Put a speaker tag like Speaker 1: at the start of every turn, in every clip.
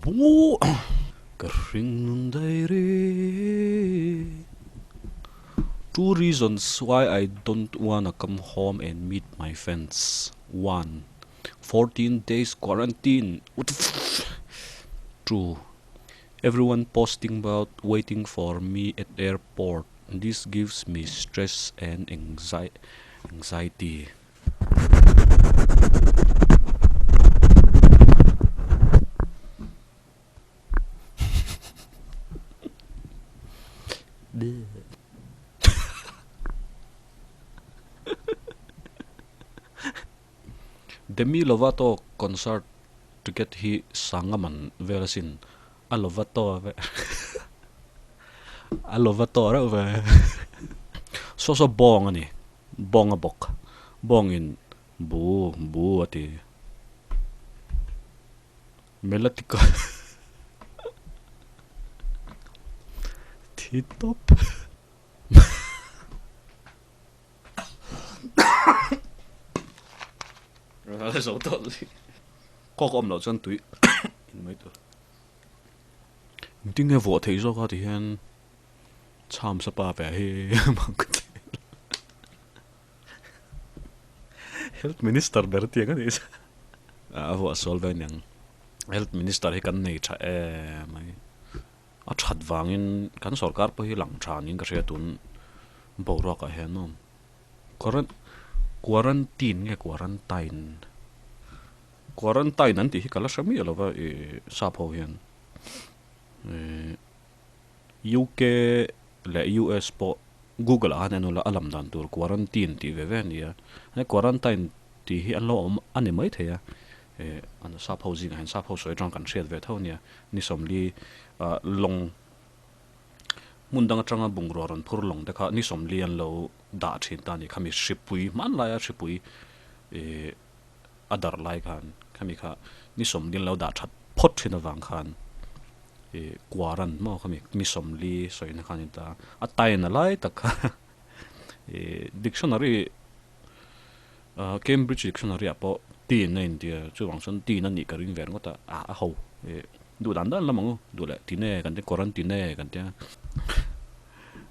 Speaker 1: Bu Ka hring nun daih ri Two reasons why I don't wanna come home and meet my friends One 14 days quarantine What the f Two Everyone posting about waiting for me at airport This gives me stress and anxiety. Demi Lovato concert ticket hi sanga man vel asin a Lovato ve a Lovato reuh ve saw saw bawng a ni. Bawng a bawk. Bawngin bu bu a ti. Melatika thi tawp. Zo tawh li. Kawk awm loh chuan tui in mai tur. Engtin nge vuah theih zawk a ti hian. Chham sapa ve hi Health Minister ber tiang a nih chu. A vuah sual ve aniang. Health Minister hi kan nei tha em mai. A that vangin kan sorkar pawh hi lang tha niin ka hria tun boruakah hian maw. Quarantine nge quarantine? Quarantine an tih hi ka la hre miah lo va ih sap ho hian. Ih. UK leh US pawh Google ah khan en ula a lam dan tur quarantine tih ve ve a ni a, he quarantine tih hi an lo awm a ni maithei a, eh an sap ho zingah hian sap ho sawi atang kan hriat ve tho a nia, ni sawmli ah lawng hmun dang atanga bungrua rawn phur lawng te kha ni sawmli an lo dah thin ta a ni, khami hripui hmanlaia hripui eh a darh lai khan khami kha ni sawmli an lo dah that phawt thin avang khan ih quarant maw khami ni sawmli sawina khan a ni ta a taina lai tak kha ih dictionary ah Cambridge dictionary ah pawh tin a intia chuvang chuan tin a nih ka ring ve ringawt a ah a ho ih duh dan dan lam ang u duh leh tine kan tia quarantine kan tia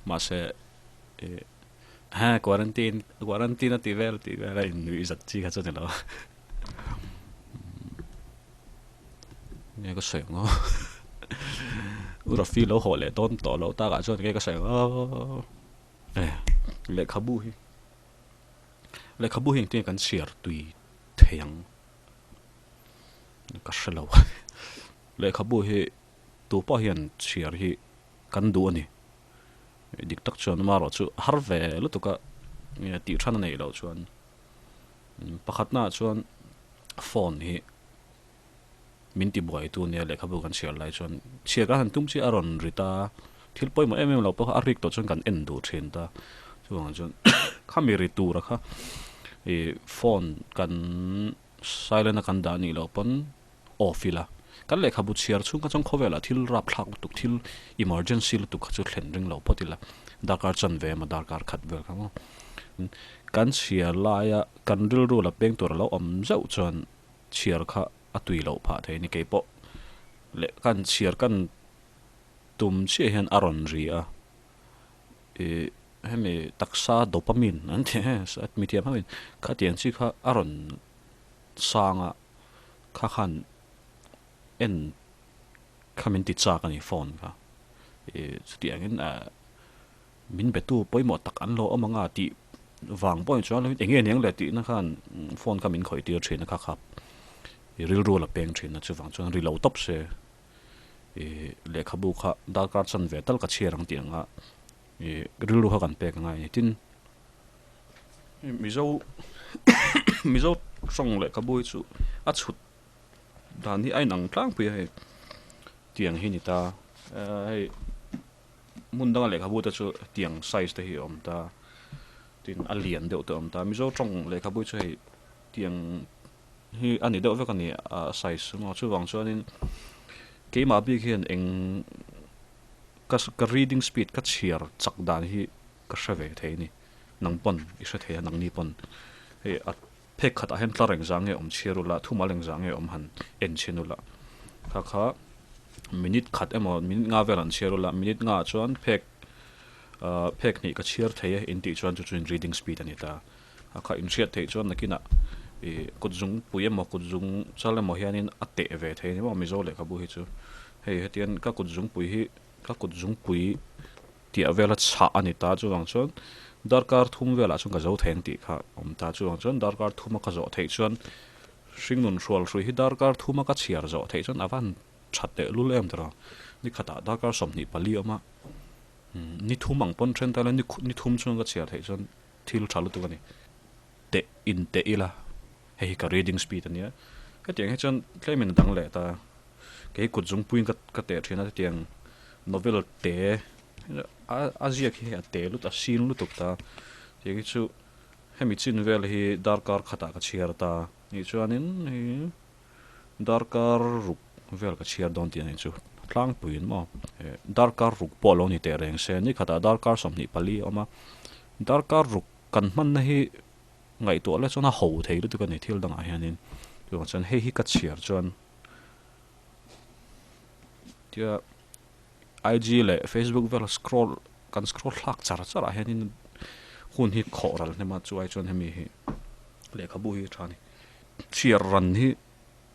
Speaker 1: mahse ih. Ha quarantine quarantine a ti vel tih vel a innuih zat chi kha chu ni lo nge ka sawi ang aw u Rafi lo haw leh dawn tawh loh takah chuan nge ka sawi ang aw e lehkhabu hi lehkhabu hi engtin nge kan chhiar tui thei ang ka hre lo lehkhabu hi tu pawh hian chhiar hi kan duh a ni. Dik tak chuan amaherawh chu a har ve lutuk a, nge tih than a neih loh chuan pakhatnaah chuan phone hi min ti buai tu nia lehkhabu kan chhiar lai chuan chhiar kan han tum chiah a rawn ri ta, thil pawimawh em em lo pawh kha a rik tawh chuan kan en duh thin ta, chuvangah chuan khami ri tura kha ih phone kan silent a kan dah nih loh pawn off ila, kan lehkhabu chhiar chhung kha chuan khawvelah thil rapthlak lutuk, thil emergency lutuk kha chu thlen ring lo phawt ila, darkar chanve emaw darkar khat vel kha maw. Kan chhiar laia kan rilru la peng tur a lo awm zeuh chuan chhiar kha a tui loh phah thei a ni. Keipawh leh kan chhiar kan tum chiah hian a rawn ri a, ih hemi taksa dopamine an tih e, mithiam ho in khatiang chi kha a rawn sang a. Kha khan en kha min ti chak a ni phone kha ih chutiang angin ah min be tu pawimawh tak an lo awm ang a tih vang pawh ni chuan eng nge aniang le tihna khan phone kha min khawih tir thin a kha kha ih rilru la peng thin a chuvang chuan ri lo tawp se ih lehkhabu kha darkar chan ve tal ka chhiar ang tih anga ih rilru kha kan pek angai a ni tin. Mizo Mizo tawng lehkhabu hi chu a chhut dan hi a inang tlangpui a hei tiang hi a ni ta hei hmun danga lehkhabu te chu tiang size te hi a awm ta tin a lian deuh te a awm ta Mizo tawng lehkhabu hi chu hei tiang hi a ni deuh vek a ni a size chu chuvang chuanin keimah bik hian eng ka reading speed ka chhiar chak dan hi. Ka hre ve thei a ni. Nang pawn i hre thei a, nangni pawn. Hei a phek khatah hian tlar engzah nge awm chhiar ula, thumal engzah nge awm han en chhin ula. Kha kha. Minute khat emaw minute nga vel an chhiar ula, minute nga ah chuan phek phek hnih ka chhiar thei e in tih chuan chu chu in reading speed a ni ta. A kha in hriat theih chuan nakinah ih kut zungpui emaw kut zung chal emaw hianin a teh ve thei a ni maw Mizo lehkhabu hi chu. Hei hetiang ka kut zungpui hi ka kut zungpui tiah vela chhah a ni ta chuvang chuan darkar thum velah chuan ka zo thei ang tih kha a awm ta chuvang chuan darkar thuma ka zawh theih chuan hringnun hrual hrui hi darkar thuma ka chhiar zawh theih chuan a van tha teh lul em tawh ni khatah darkar 24 a awm a ni thum ang pawn then ta ila ni thum chhung ka chhiar theih chuan thil tha lutuk a ni teh in teh ila hei hi ka reading speed a nia hetiang hi chuan tlemin a dang leh ta kei kut zungpuiin ka ka teh thin a hetiang novel te a a ziak hi a te lut a sin lutuk ta tiang hi chu hemi chin vel hi darkar khatah ka chhiar ta nih chuanin hei darkar ruk vel ka chhiar dawn tih a nih chu tlangpuiin maw darkar ruk pawh lo ni teh reng se ni khatah darkar 24 a awm a darkar ruk kan hmanna hi ngaihtuah leh chuan a ho thei lutuk a ni thil dangah hianin chuvang chuan hei hi ka chhiar chuan tia IG leh Facebook vela scroll kan scroll thlak char char ah hianin hun hi khawh ral hnem a chu ai chuan hemi hi lehkhabu hi a tha a ni chhiar ran hi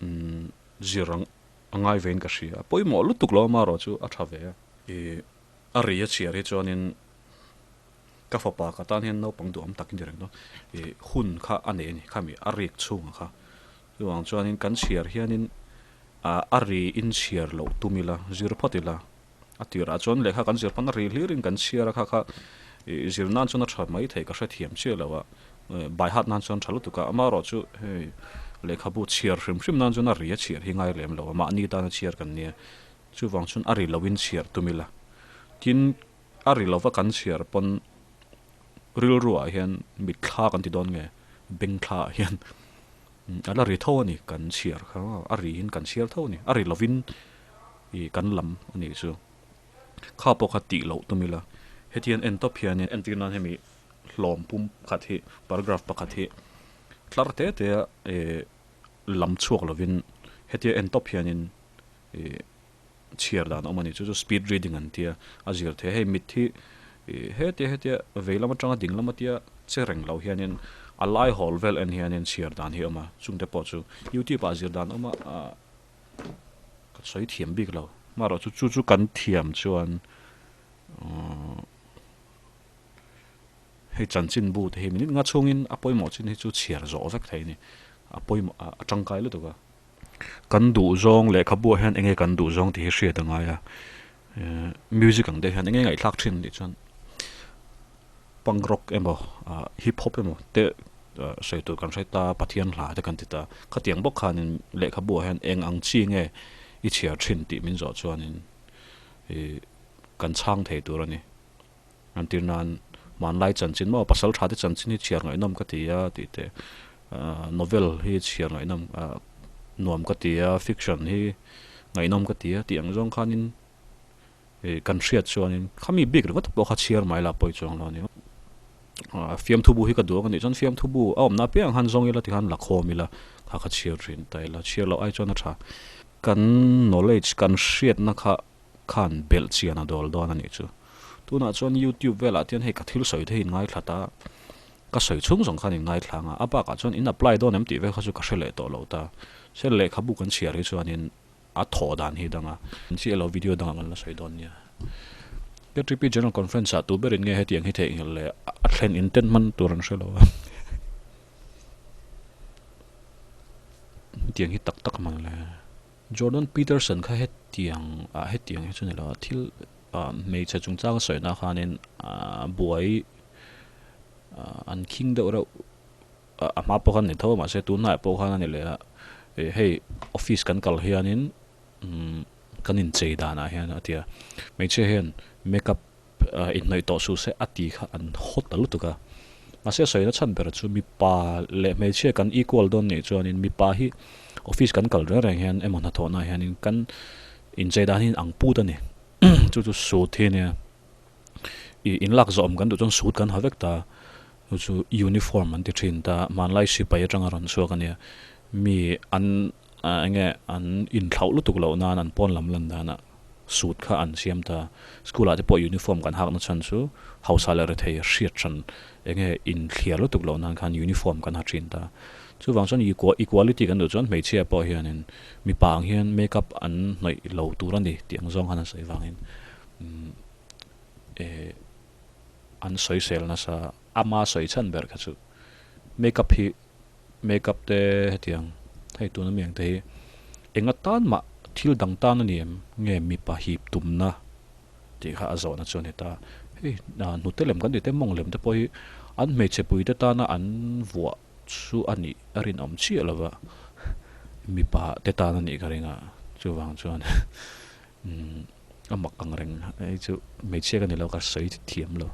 Speaker 1: umm zir ang a ngai vein ka hria a pawimawh lutuk lo amaherawh chu a tha ve a ih a ri a chhiar hi chuanin. Ka fapa ka tan hian naupang duhawm tak i ni reng dawn. Ih hun kha a nei a ni, khami a rik chhungah kha. Chuvang chuanin kan chhiar hianin ah a ri in chhiar loh tum ila, zir phawt ila. A tirah chuan lehkha kan zir pawn a ri hlirin kan chhiar a kha kha ih zir nan chuan a tha mai thei ka hrethiam chiah lo a, by heart nan chuan tha lutuk a. Amaherawh chu hei lehkhabu chhiar hrim hrim nan chuan a ri a chhiar hi ngai lem lo a, mahni tana chhiar kan nia. Chuvang chuan a ri loin chhiar tum ila. Tin. A ri lova kan chhiar pawn rilruah hian mitthla kan ti dawn nge bengthla ah hian a la ri tho a ni kan chhiar kha a ri in kan chhiar tho a ni a ri lovin ih kan lam a nih chu kha pawh kha tih loh tum ila hetiang en tawp hianin entir nan hemi hlawm pum khat hi paragraph pakhat hi tlar te te a ih lam chhuak lovin hetia en tawp hianin ih. Chhiar dan a awm a ni. Chu chu speed reading an tia a zir thei a. Hei mit hi ih hetia hetia vei lam atanga ding lam atia che reng lo hianin a lai hawl vel en hianin chhiar dan hi a awm a. Chungte pawh chu youtube ah zir dan a awm a ah ka sawi thiam bik lo. Amaherawh chu chu chu kan thiam chuan uhh hei chanchin bu te hi minute nga chhungin a pawimawh chin hi chu chhiar zawh vek thei a ni. A pawimawh a tangkai lutuk a. Kan duh zawng lehkhabuah hian enge kan duh zawng tih hi hriat a ngai a, music ang te hian enge ngaihthlak thin tih chuan punk rock emaw hip hop emaw te sawi tur kan hre ta Pathian hla te kan ti ta, khatiang bawk khanin lehkhabuah hian eng ang chi nge i chhiar thin tih min zawh chuanin ih kan chhang thei tur a ni. An tir nan hmanlai chanchin maw pasal tha te chanchin hi chhiar ngaihnawm ka ti a tih te novel hi chhiar ngaihnawm nuam ka ti a fiction hi ngaihnawm ka ti a tih ang zawng khanin ih kan hriat chuanin khami bik ringawt pawh kha chhiar mai la pawi chuang lo a ni fiamthu bu hi ka duh ang anih chuan fiamthu bu a awmna apiang han zawng ila tikhan la khawm ila kha kha chhiar thin ta ila chhiar loh ai chuan a tha kan knowledge kan hriatna kha khan belh chian a dawl dawn a nih chu. Tunah chuan YouTube velah te hian hei ka thil sawi te hi in ngaithla ta, ka sawi chhung zawng khan in ngaithla ang a, a bakah chuan in apply dawn em tih vel kha chu ka hre leh tawh lo ta. Sel lehkhabu kan chhiar hi chuanin a thawh dan hi dang a. Chiah lo video dangah kan la sawi dawn nia. KTP General Conference ah tu berin nge hetiang hi theihnghilh leh a thlen intent hman tur an hre lo a. Hetiang hi tak tak man le. Jordan Peterson kha hetiang ah hetiang hi chu ni lo a thil ah hmeichhe chungchang a sawi na khanin ah buai ah an khing deuh reuh a hma pawh khan ni tho a mahse tunlaiah pawh khan a ni leh a ih hei office kan kal hianin umm kan inchei danah hian a ti a hmeichhia hian makeup inhnawih tawh suh se a ti kha an hawt ta lutuk a. Mahse a sawina chhan ber chu mipa leh hmeichhia kan equal dawn nih chuanin mipa hi office kan kal reng reng hian emaw hnathawhna ah hianin kan inchei dan hi ang put a ni. Chu chu suit hi a nia. Ih inlak zawh awm kan duh chuan suit kan ha vek ta. Chu chu uniform an ti thin ta. Hmanlai sipai atanga rawn chhuak a nia. Mi an. Eng nge an inthlauh lutuk loh nan an pawn lam lan danah suit kha an siam ta. School ah te pawh uniform kan hakna chhan chu hausa leh rethei hriat hran eng nge inthliar lutuk loh nan khan uniform kan ha thin ta. Chuvang chuan equality kan duh chuan hmeichhia pawh hianin mipa ang hian makeup an hnawih lo tur a ni tih ang zawng khan an sawi vangin eh an sawisel nasa ama sawi chhan ber kha chu makeup hi Makeup te hetiang hei tuna mi ang te hi eng atan mah thil dang tan a ni em nge mipa hip tumna tih kha a zawhna chu a ni ta. Hei hnute lem kan tih te mawng lem te pawh hi an hmeichhe pui te tana an vuah chu a nih a rinawm chiah lo va, mipa te tan a nih ka ring a, chuvang chuan a mak ang reng hei chu hmeichhia ka ni lo ka sawi thiam lo.